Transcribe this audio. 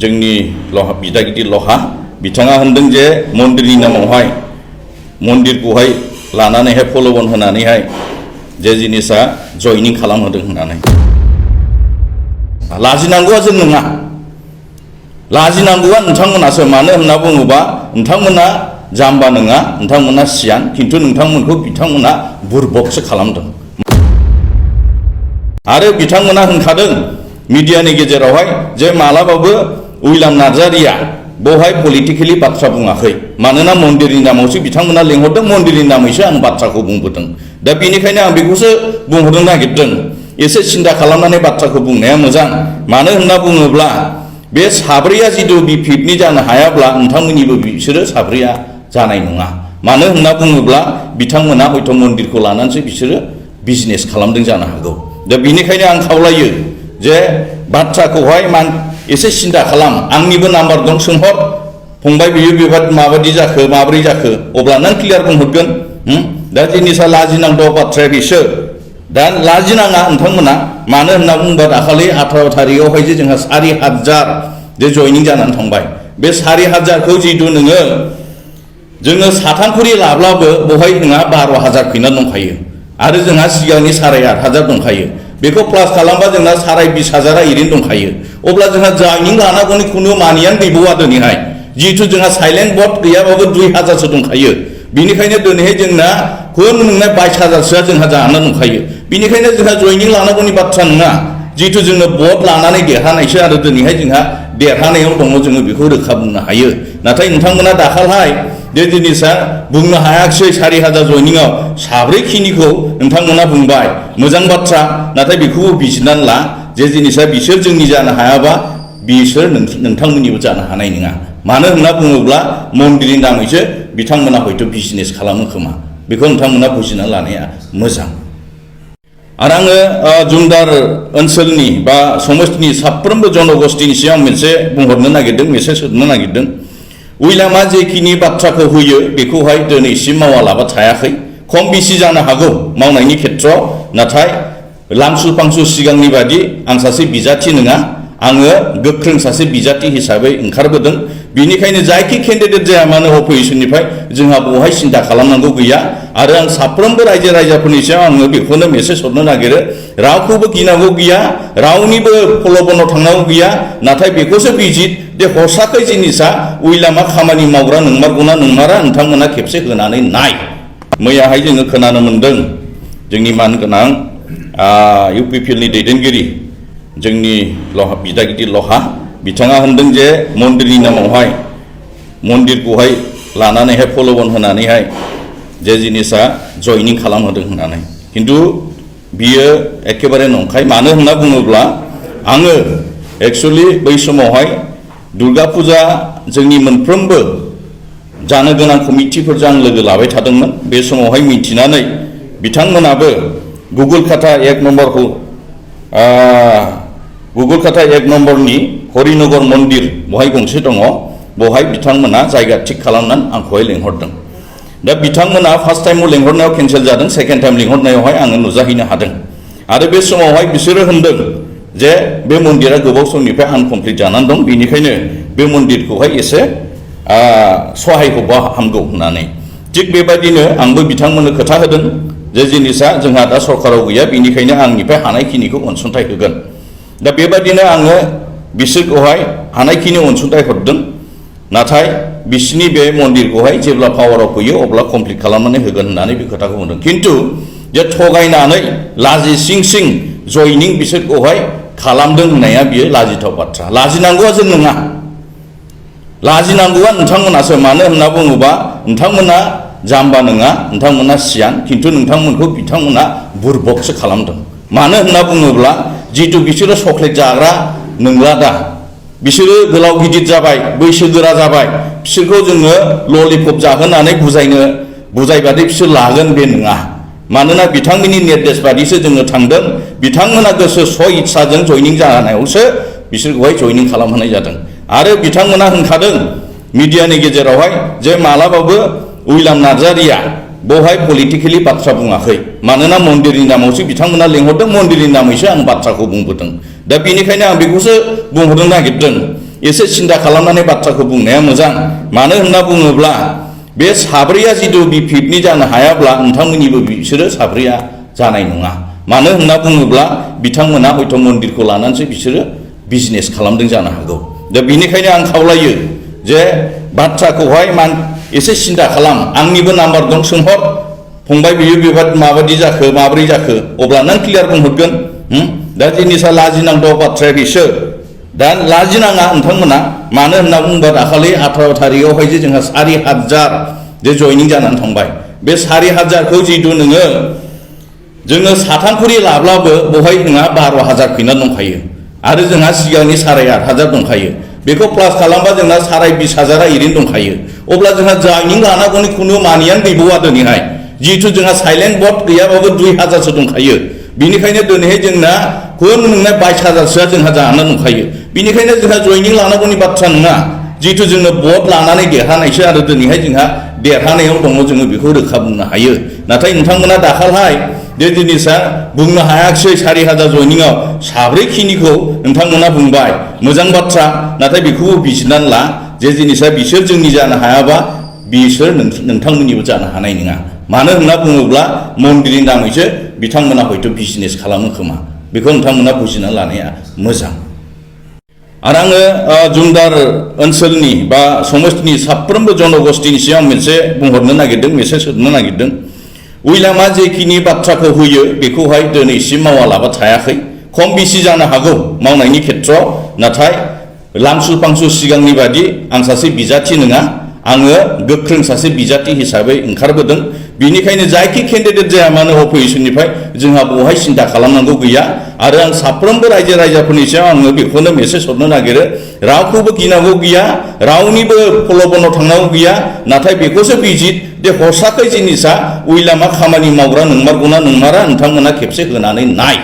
जोंनि लहा बिदा गिदिर लहा बिथाङा होनदों जे मन्दिरनि नामावहाय मन्दिरखौहाय लानानैहाय फल'बन होनानैहाय जे जिनिसा जयनिं खालामहोदों होननानै लाजिनांगौआ जों नङा लाजिनांगौआ नोंथांमोनासो मानो होनना बुङोबा नोंथांमोना जाम्बा नङा नोंथांमोना सियान खिन्थु नोंथांमोनखौ बिथांमोना बुरबकसो खालामदों आरो बिथांमोना होनखादों मिडियानि गेजेरावहाय जे मालाबाबो उइलाम नार्जारिया बेवहाय पलिटिकेलि बाथ्रा बुङाखै मानोना मन्दिरनि नामावसो बिथांमोना लेंहरदों मन्दिरनि नामैसो आं बाथ्राखौ बुंबोदों दा बेनिखायनो आं बेखौसो बुंहरनो नागिरदों एसे सिन्था खालामनानै बाथ्राखौ बुंनाया मोजां मानो होनना बुङोब्ला बे साब्रैया जिदु बिपिएफनि जानो हायाब्ला नोंथांमोननिबो बिसोरो साब्रैया जानाय नङा मानो होनना बुङोब्ला बिथांमोना हयथ' मन्दिरखौ लानानैसो बिसोरो बिजनेस खालामदों जानो हागौ दा बेनिखायनो आं खावलायो जे बाथ्राखौहाय एसे सिन्था खालाम आंनिबो नाम्बार दं सोंहर फंबाय बियो बेबादि माबादि जाखो माब्रै जाखो अब्ला नों क्लियार बुंहरगोन दा जिनिसा लाजिनांगौ बाथ्राया बेसो दा लाजिनाङा नोंथांमोना मानो होनना बुङोबा दाखालि 18 थारिखआवहाय जे जोंहा 4,000 जे जयनिं जानानै थांबाय बे 4,000खौ जितु जोङो साथामखरि लाब्लाबो बेवहाय नोंहा 12,000 फैना दंखायो आरो जोंहा सिगांनि 8,500 दंखायो बेखौ प्लास खालामबा जोंना 20,000 ओरैनो दंखायो अब्ला जोंहा जयनिं लानांगौनि खुनु मानियानो गैबावा दिनैहाय जिहेतु जोंहा साइलेन्ट भट गैयाबाबो 2,000सो दंखायो बेनिखायनो दिनैहाय जोंना खुनु नोंना 22,000सोआ जोंहा जाना दंखायो बेनिखायनो जोंहा जयनिं लानांगौनि बाथ्रा नङा जिहेतु जोङो भट लानानै देरहानायसो आरो दिनैहाय जोंहा देरहानायाव दङ जोङो बेखौ रोखा बुंनो हायो नाथाय नोंथांमोना दाखालहाय बे जिनिसा बुंनो हायाखिसै 4,000 जयनिंआव साब्रैखिनिखौ नोंथांमोना बुंबाय मोजां बाथ्रा नाथाय बेखौबो बिजिरनानै ला जे जिनिसा बिसोर जोंनि जानो हायाबा बिसोर नोंथांमोननिबो जानो हानाय नङा मानो होनना बुङोब्ला मन्दिरनि नामैसो बिथांमोना हयथ' बिजनेस खालामो खोमा बेखौ नोंथांमोना बुजिना लानाया मोजां आरो आङो जुमदार ओनसोलनि बा समस्तिनि साफ्रोमबो जनगोष्ठीनि सिगां मोनसे बुंहरनो नागिरदों मेसेज होनो नागिरदों उइलामा जेखिनि बाथ्राखौ होयो बेखौहाय दिनैसिम मावालाबा थायाखै खम बेसि जानो हागौ मावनायनि खेत्रआव नाथाय लांसु फांसु सिगांनि बादि आं सासे बिजाथि नङा आङो गोख्रों सासे बिजाथि हिसाबै ओंखारबोदों बेनिखायनो जायखि केन्डिडेट जाया मानो अपोजिशननिफ्राय जोंहा बेवहाय सिन्था खालामनांगौ गैया आरो आं साफ्रोमबो रायजो राजाफोरनि सायाव आङो बेखौनो मेसेज हरनो नागिरो रावखौबो गिनांगौ गैया रावनिबो प्रल'भनाव थांनांगौ गैया नाथाय बेखौसो बिजित जे हसाखै जिनिसा उइलामा खामानि मावग्रा नंमारगौना नंमारा नोंथांमोना खेबसे होनानै नाय मैयाहाय जोङो खोनानो मोन्दों जोंनि मानगोनां इउपिपिएलनि दैदेनगिरि जोंनि बिदा गिदिर लहा बिथाङा होनदों जे मन्दिरनि नामावहाय मन्दिरखौहाय लानानैहाय फल'बन होनानैहाय जे जिनिसा जयनिं खालामहोदों होननानै खिन्थु बियो एखेबारे नंखाय मानो होनना बुङोब्ला आङो एक्सुवेलि बै समावहाय दुर्गा फुजा जोंनि मोनफ्रोमबो जानो गोनां कमिटिफोरजों आं लोगो लाबाय थादोंमोन बे समावहाय मिथिनानै बिथांमोनाबो गुगोल खाता 1 नम्बरखौ गुगोल खाता 1 नम्बरनि हरिनगर मन्दिर बहाय गंसे दङ बहाय बिथांमोना जायगा थिग खालामनानै आंखौहाय लेंहरदों दा बिथांमोना फार्स्ट टाइमाव लेंहरनायाव केन्सेल जादों सेकेन्ड टाइम लेंहरनायावहाय आङो नुजाहैनो हादों आरो बे समावहाय बिसोरो होनदों जे बे मन्दिरा गोबाव समनिफ्राय आनकमप्लिट जानानै दं बेनिखायनो बे मन्दिरखौहाय एसे सहाय होबा हामगौ होननानै थिग बेबायदिनो आंबो बिथांमोननो खोथा होदों जे जिनिसा जोंहा दा सरकाराव गैया बेनिखायनो आंनिफ्राय हानायखिनिखौ अनसुंथाइ होगोन दा बेबायदिनो आङो बिसोरखौहाय हानायखिनि अनसुंथाइ हरदों नाथाय बिसिनि बे मन्दिरखौहाय जेब्ला पावाराव फैयो अब्ला कमप्लिट खालामनानै होगोन होननानै बे खोथाखौ बुंदों खिन्थु जे थगायनानै लाजि सिं जयनिं बिसोरखौहाय खालामदों होननाया बियो लाजिथाव बाथ्रा लाजिनांगौआ जों नङा लाजिनांगौआ नोंथांमोनासो मानो होनना बुङोबा नोंथांमोना जाम्बा नङा नोंथांमोना सियान खिन्थु नोंथांमोनखौ बिथांमोना बुरबकसो खालामदों मानो होनना बुङोब्ला जितु बिसोरो चक्लेट जाग्रा नंला दा बिसोरो गोलाव गिदिर जाबाय बैसोगोरा जाबाय बिसोरखौ जोङो ललिपप जाहोनानै बुजायबादि बिसोर लागोन बे नङा मानोना बिथांमोननि निर्देश बादिसो जोङो थांदों बिथांमोना गोसो स्व इच्छाजों जयनिं जानायावसो बिसोरखौहाय जयनिं खालामहोनाय जादों आरो बिथांमोना होनखादों मिडियानि गेजेरावहाय जे मालाबाबो उइलाम नार्जारिया बेवहाय पलिटिकेलि बाथ्रा बुङाखै मानोना मन्दिरनि नामावसो बिथांमोना लेंहरदों मन्दिरनि नामैसो आं बाथ्राखौ बुंबोदों दा बेनिखायनो आं बेखौसो बुंहरनो नागिरदों एसे सिन्था खालामनानै बाथ्राखौ बुंनाया मोजां मानो होनना बुङोब्ला बे साब्रैया जितु बिपिएफनि जानो हायाब्ला नोंथांमोननिबो बिसोरो साब्रैया जानाय नङा मानो होनना बुङोब्ला बिथांमोना हयथ' मन्दिरखौ लानानैसो बिसोरो बिजनेस खालामदों जानो हागौ दा बेनिखायनो आं खावलायो जे बाथ्राखौहाय एसे सिन्था खालाम आंनिबो नाम्बार दं सोंहर फंबाय बियो बेबाद माबादि जाखो माब्रै जाखो अब्ला नों क्लियार बुंहरगोन दा जिनिसा लाजिनांगौ बाथ्राया बिसोर दा लाजिनाङा नोंथांमोना मानो होनना बुङोबा दाखालि 18 थारिखआवहाय जे जोंहा 4,000 जे जयनिं जानानै थांबाय बे 4,000खौ जितु जोङो साथामखुरि लाब्लाबो बहाय जोंहा 12,000 फैना दंखायो आरो जोंहा सिगांनि 8,500 दंखायो बेखौ प्लास खालामबा जोंना 20,000 ओरैनो दंखायो अब्ला जोंहा जयनिं लानांगौनि खुनु मानियानो गैबावा दिनैहाय जितु जोंहा साइलेन्ट बर्ड गैयाबाबो 2,000सो दंखायो बिनिखायनो दिनैहाय जोंना खुन नोंना 22,000सोआ जोंहा जाना दंखायो बिनिखायनो जोंहा जयनिं लानांगौनि बाथ्रा नङा जितु जोङो बर्ड लानानै देरहानायसो आरो दिनैहाय जोंहा देरहानायाव दङ जोङो बेखौ रोखा बुंनो हायो नाथाय नोंथांमोना दाखालहाय जे जिनिसा बुंनो हायाखिसै 4,000 जयनिंआव साब्रैखिनिखौ नोंथांमोना बुंबाय मोजां बाथ्रा नाथाय बेखौबो बिजिरनानै ला जे जिनिसा बिसोर जोंनि जानो हायाबा बिसोर नोंथांमोननिबो जानो हानाय नङा मानो होनना बुङोब्ला मन्दिरनि नामैसो बिथांमोना हयथ' बिजनेस खालामो खोमा बेखौ नोंथांमोना बुजिना लानाया मोजां आरो आङो जुमदार ओनसोलनि बा समस्तिनि साफ्रोमबो जनगोष्ठीनि सिगां मोनसे बुंहरनो नागिरदों मेसेज होनो नागिरदों उइलामा जेखिनि बाथ्राखौ होयो बेखौहाय दिनैसिम मावालाबा थायाखै खम बेसि जानो हागौ मावनायनि खेत्रआव नाथाय लांसु फांसु सिगांनि बादि आं सासे बिजाथि नङा आङो गोख्रों सासे बिजाथि हिसाबै ओंखारबोदों बिनिखायनो जायखि केन्डिडेट जाया मानो अपोजिशननिफ्राय जोंहा बहाय सिन्था खालामनांगौ गैया आरो आं साफ्रोमबो रायजो राजाफोरनि सायाव आङो बेखौनो मेसेज हरनो नागिरो रावखौबो गिनांगौ गैया रावनिबो प्रल'भनाव थांनांगौ गैया नाथाय बेखौसो बिजित जे हरसाखै जिनिसा उइलामा खामानि मावग्रा नंमारगौना नंमारा नोंथांमोना खेबसे होनानै नाय